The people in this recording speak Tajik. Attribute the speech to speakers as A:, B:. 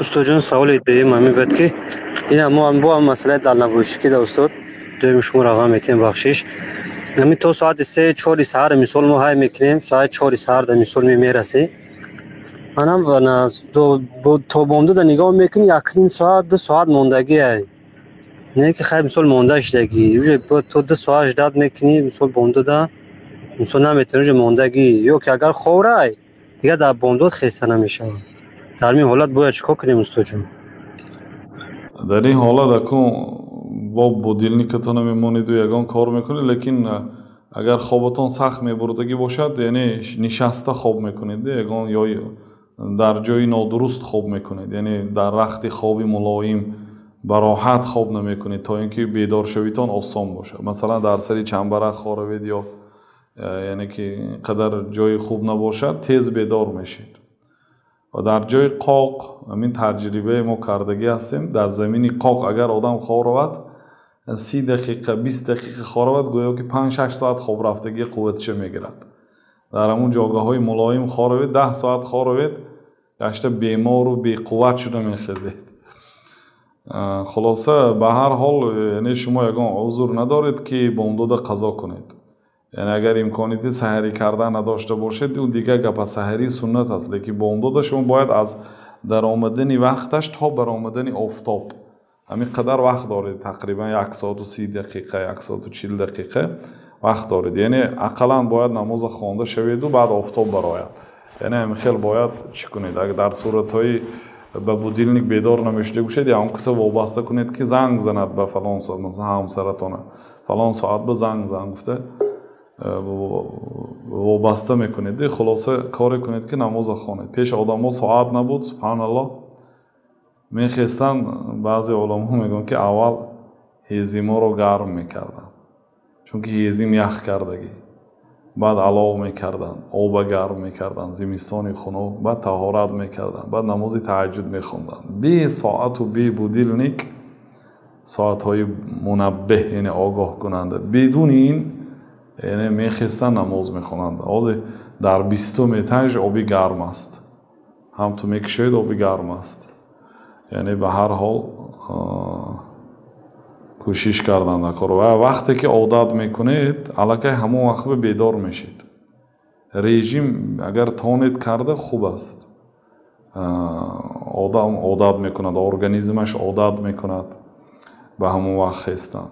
A: Устодҷон, саволи дуюм ҳамин буд, ки ина мо бо ҳам масъалаи далнабошӣ ки да, устод, дуюм шумо рағам метиҳем, бахшиш. Ҳамин то соати 3-4 саҳар, мисол, мо ҳай мекунем, соати 4 саҳар да, мисол, мерасӣ, манам то бомдода нигоҳ мекунӣ, 1,5 соат, 2 соат мондагиай, не ки хай, мисол, монда шудагӣ, уже то 2 соат ждать мекунӣ, мисол, бомдода, мисол, наметавонӣ, уже мондагӣ, ё ки агар ховрай, дигар дар бомдод хеста намешавад. Дар ин ҳолат бояд чӣ кор кунем, устодҷон?
B: Дар ин ҳолат акун бо будильникатона мемонеду ягон кор мекунед, лекин агар хоботон сахт мебурдагӣ бошад, яъне нишаста хоб мекунед ягон ё дар ҷои нодуруст хоб мекунед, яъне дар рахти хоби мулоим бароҳат хоб намекунед, то ин ки бедоршавитон осон бошад. Масалан, дар сари чамбарак хоравед ё яъне ки ин қадар ҷои хуб набошад, тез бедор мешед. Ва дар ҷои қоқ, ҳамин таҷрибаи мо кардагӣ ҳастем, дар замини қоқ агар одам хоб равад, 30 дақиқа, 20 дақиқа хоб равад, гӯё ки 5-6 соат хоб рафтагӣ қувватиша мегирад. Дар ҳамун ҷойгоҳҳои мулоим хоб равед, 10 соат хоб равед, гашта бемору беқувват шуда мехезед. Хулоса, ба ҳар ҳол, яъне шумо ягон узр надоред, ки бомдода қазо кунед. Яъне агар имконияти саҳарӣ кардан надошта бошед, ӯ дигар гап аст, саҳарӣ суннат аст, лекин бомдода шумо бояд аз даромадани вақташ то баромадани офтоб ҳамин қадар вақт доред, тақрибан 1 соату 30 дақиқа, 1 соату 40 дақиқа вақт доред. Яъне ақаллан бояд намоза хонда шаведу баъд офтоб барояд. Яъне ҳамин хел бояд чӣ кунед. Агар дар суратҳои ба будильник бедор намешуда бошед, ягон каса вобаста кунед, ки занг занад ба фалон соат, масалан, ҳамсаратона фалон соат ба занг зан гуфта вобаста мекунед. Хулоса, коре кунед, ки намоза хонед. Пеш одамҳо соат набуд, субҳаналлоҳ, мехестанд, баъзе уламо мегӯянд, ки аввал ҳезиморо гарм мекарданд, чунки ҳезим ях кардагӣ, баъд алов мекарданд, оба гарм мекарданд зимистони хунук, баъд таҳорат мекарданд, баъд намози таҳаҷҷуд мехонданд, бе соату бе будильник, соатҳои мунаббеҳ, яъне огоҳкунанда. Бидуни ин, яъне, мехестанд, намоз мехонанд. Ҳозир дар 20-ум этаж оби гарм аст, ҳам ту мекушоед, оби гарм аст. Яъне ба ҳар ҳол кӯшиш кардан дар кор. Ва вақте ки одат мекунед, аллакай ҳамон вақт бедор мешед. Режим агар тонед карда, хуб аст. Одам одат мекунад, организмаш одат мекунад ба ҳамон вақт хестан.